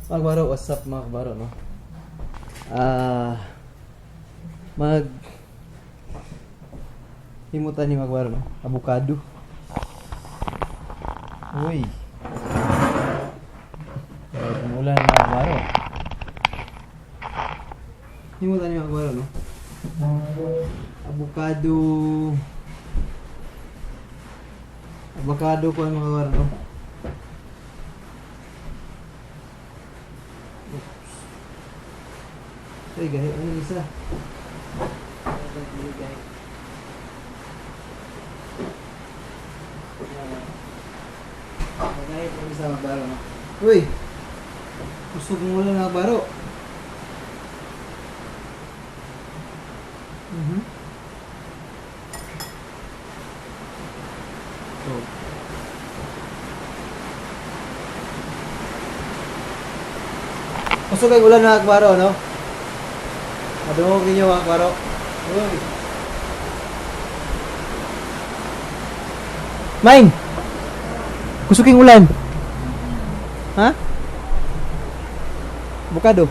Mga kabaro, what's up, mga kabaro, no? Ah, mag himutan ni mga kabaro, no? Avocado. Uy. Grabe ang ulan, mga kabaro. Himutan ni mga kabaro, no? Avocado. Avocado ko, mga kabaro, no? Ay, gahi. Ano yung isa? Ay, gahi. Gahi po isa, mga baro, no? Uy! Busog mo lang, mga baro. So. Busog ay ulan, mga baro, no? Madungog ninyo, mga kabaro. Uy. Mine! Kusuking ulan. Ha? Bukado.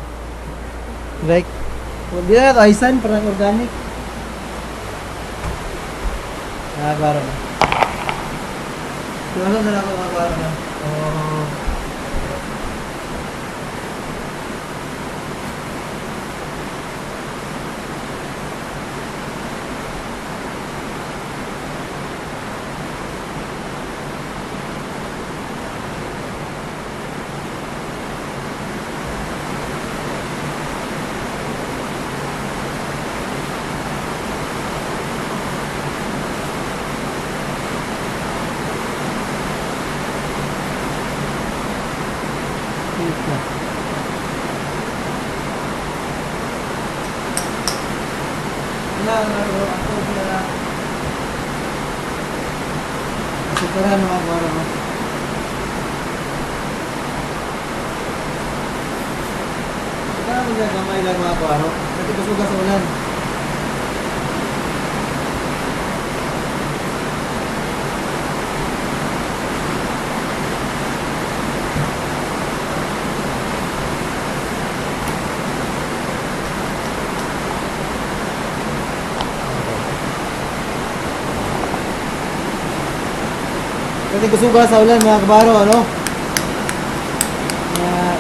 Like, di na ito, aisan, parang organic. Mga kabaro na. Diba na ako, mga kabaro na? Oh. Wait na. Wala, wala, ako na. Asukarahan, mga kabaro, no? Asukarahan mo siya gamay lang, mga kabaro. Kasi kusuga sa ulan. Kasi kusuga sa ulan, mga kabaro, ano? Kaya,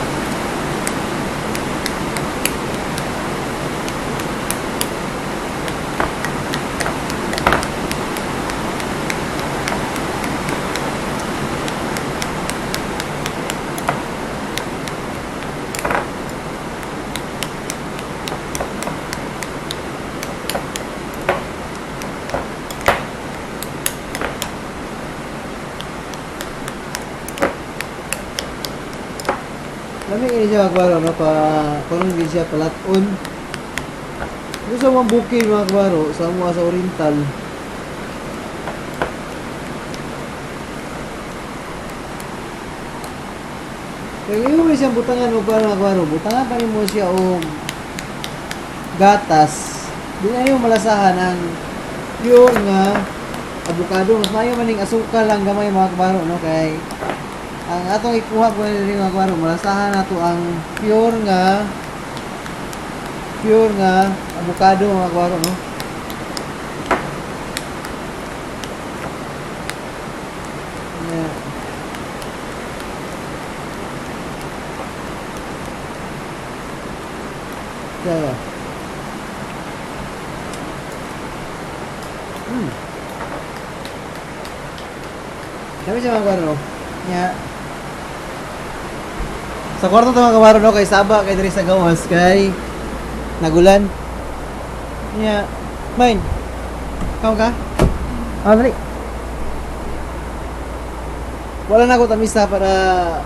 lami ini siya, mga kabaro, no? Pa, parang hindi siya palaton. Gusto mong bukid, mga kabaro, sa mga sa Oriental. Kaya yung mo siyang butangan o para, mga kabaro, butangan pa mo siya og gatas. Di na yung malasahan ang pure nga avocado. Mas maayo maning asukal lang gamay, mga kabaro, no? Kay ang atong ikuha ko diri, mga kabaro, malasahan nato ang pure nga avocado, mga kabaro, no? Yeah. Yeah. Dami siya, mga kabaro, no? Yeah. Sa kwarto to, mga kabaro, no, kay saba kay diri sa gawas kay nagulan. Nya, mine. Kaon ka? Ah, dali. Wala na ako tamisa para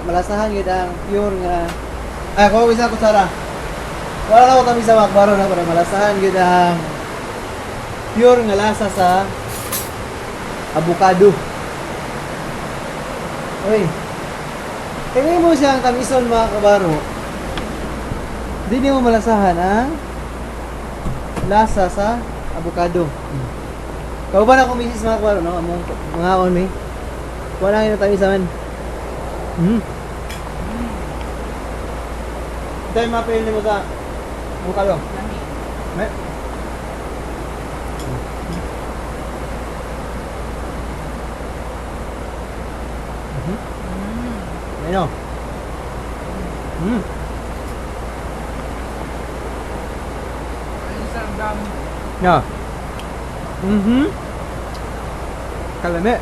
malasahan gid ang pure nga. Ay, ako isa kutsara. Wala na ako tamisa, mga kabaro, na para malasahan gid ang pure nga lasa sa avocado. Uy. Tingnan mo siyang tamison, mga kabaro. Di mo malasahan ang lasa sa avocado. Kauban ako misis, mga kabaro, no? Among mga on mi. Wala nga tamis man. Sa'yo mapili mo sa avocado. Lami. Me. Ano? Ay, sarap dami. Yeah. Kalame.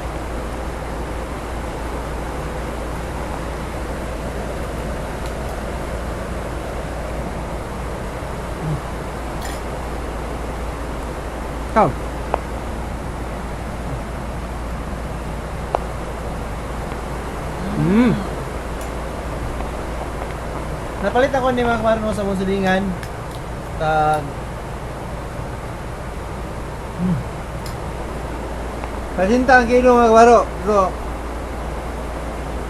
Ikaw. Napalit ako ni mga kamarno sa mong silingan. Tag. Pasinta ang kilo, mga kabaro. Pero,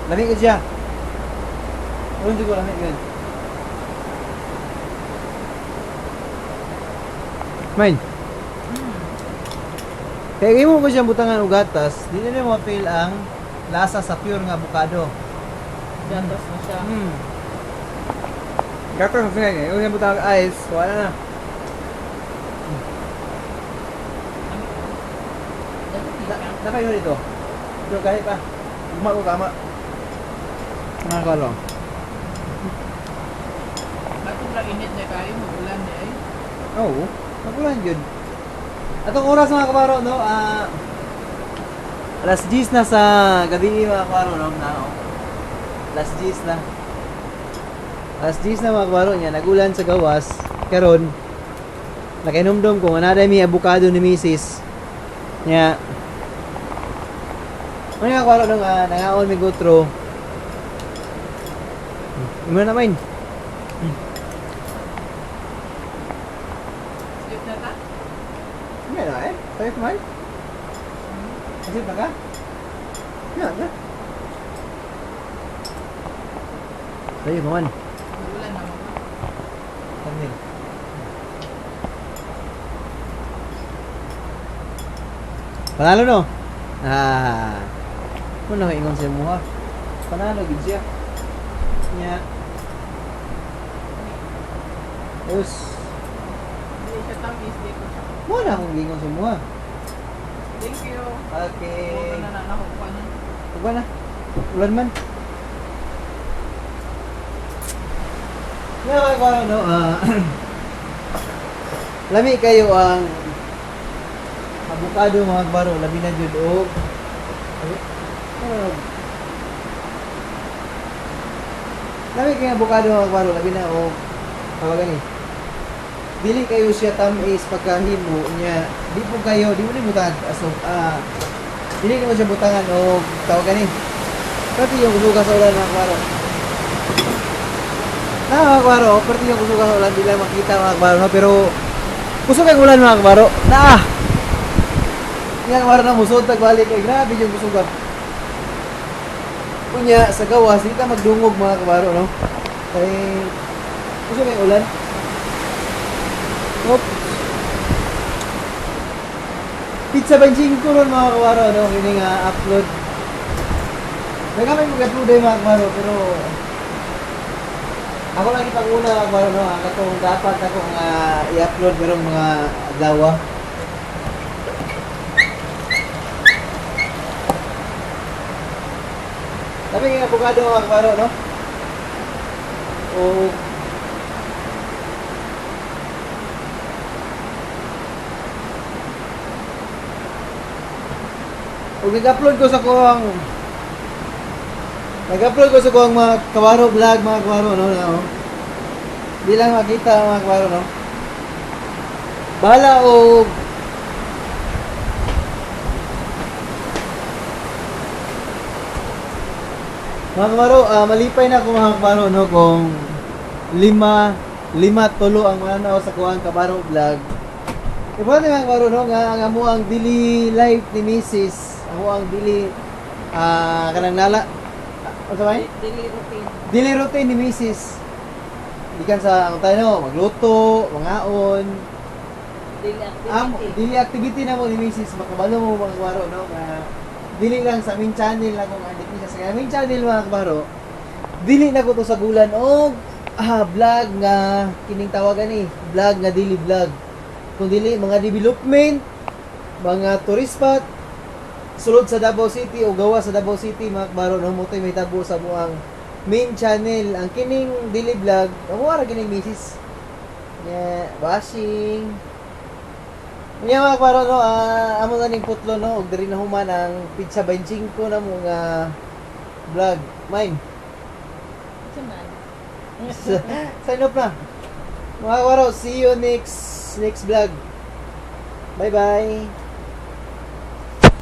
lami ko siya. Ano ko lami yun? Mine. Kaya imo ko siyang butangan og gatas, di na mo feel ang lasa sa pure nga avocado. Gatas na siya. Gatas na siya eh. Yung butang ice, wala na. Dapat yun ito. Ito kahit pa. Guma ko kama. Mga kalo. Ba't lang init na kayo, mag-ulan na eh. Oo. Magulan yun. Atong oras, mga kabaro, no? Alas 10 na sa gabi, mga kabaro, no? Na, oh. Alas 10 na. Alas 10 na, mga kabaro niya. Nagulan sa gawas. Karon, nakainomdom ko, nga mi avocado ni Mrs. Nya, ano nga kabaro, no? Nga, nangaon mi gutro. Imo na naman. Sleep na ta? Hindi na eh. Safe man. Kasi pa ka? Na, na. Sayo man. Mag-ulan na mo. Thumbnail. Panalo no? Ah. Mo na ingon sa imuha. Panalo gid siya. Nya. Us. Hindi siya tamis, di ko siya. Mo na akong gingon sa imuha. Thank you. Okay. Huwag na na nakukuha na. Uban na. Ulan man. Nga mga kwaro, no? Lami kayo ang avocado, mga kwaro. Labi na jud og ano, lami kayo ang avocado, mga kwaro. Labi na og tawagan ni. Dili kayo siya tamis pagkahimo niya. Di po kayo, di mo ni butangan aso dili mo siya butangan og tawagan ni. Pati yung kusuga sa ulan, mga kwaro. Na mga kwaro, pati yung kusuga sa ulan, di lang makita, mga kwaro, no? Pero kusog ang ulan, mga kwaro. Na! Nga kwaro na musod tagbalik kay grabe yung kusuga. Unya sa gawas di ta magdungog, mga kwaro, no. Kay kusog ang ulan. Oops. Pizza 25 ron, mga kwaro, no, kini nga upload. Nagamay mag-upload ay, mga kwaro, pero ako lang ipanguna, mga kwaro, no, ang katong dapat ako nga i-upload karong mga adlaw. Sabi nga avocado, mga kwaro, no? O Ug nag-upload ko sa kuang mga kawaro vlog, mga kawaro, no, no. Di lang makita, mga kawaro, no. Bahala og mga kawaro, malipay na ako, mga kawaro, no, kung lima tulo ang mananaw sa kuang kabaro vlog. Iba na, mga kawaro, no, nga ang amo ang dili life ni Mrs. Amo ang dili kanang nala. Ano ba? Daily routine. Dili routine ni Mrs. Gikan sa ang tayo, no, magluto, mangaon. Daily Am activity. Dili activity na mo ni Mrs. Makabalo mo, mga kabaro, no, nga dili lang sa main channel lang kung andit siya sa main channel, mga kabaro. Dili na ko to sa gulan og vlog nga kining tawagan ni vlog nga dili vlog kung dili mga development, mga tourist spot sulod sa Davao City o gawa sa Davao City, mga kabaro, no mo may tabo sa amoang main channel. Ang kining dili vlog amo ra kining misis nya bashing nya, mga kabaro, no. Amo na ning putlo, no, og diri na human ang pizza 25 na mo nga vlog mine. Ito man. Sign off na, mga kabaro. See you next next vlog. Bye bye.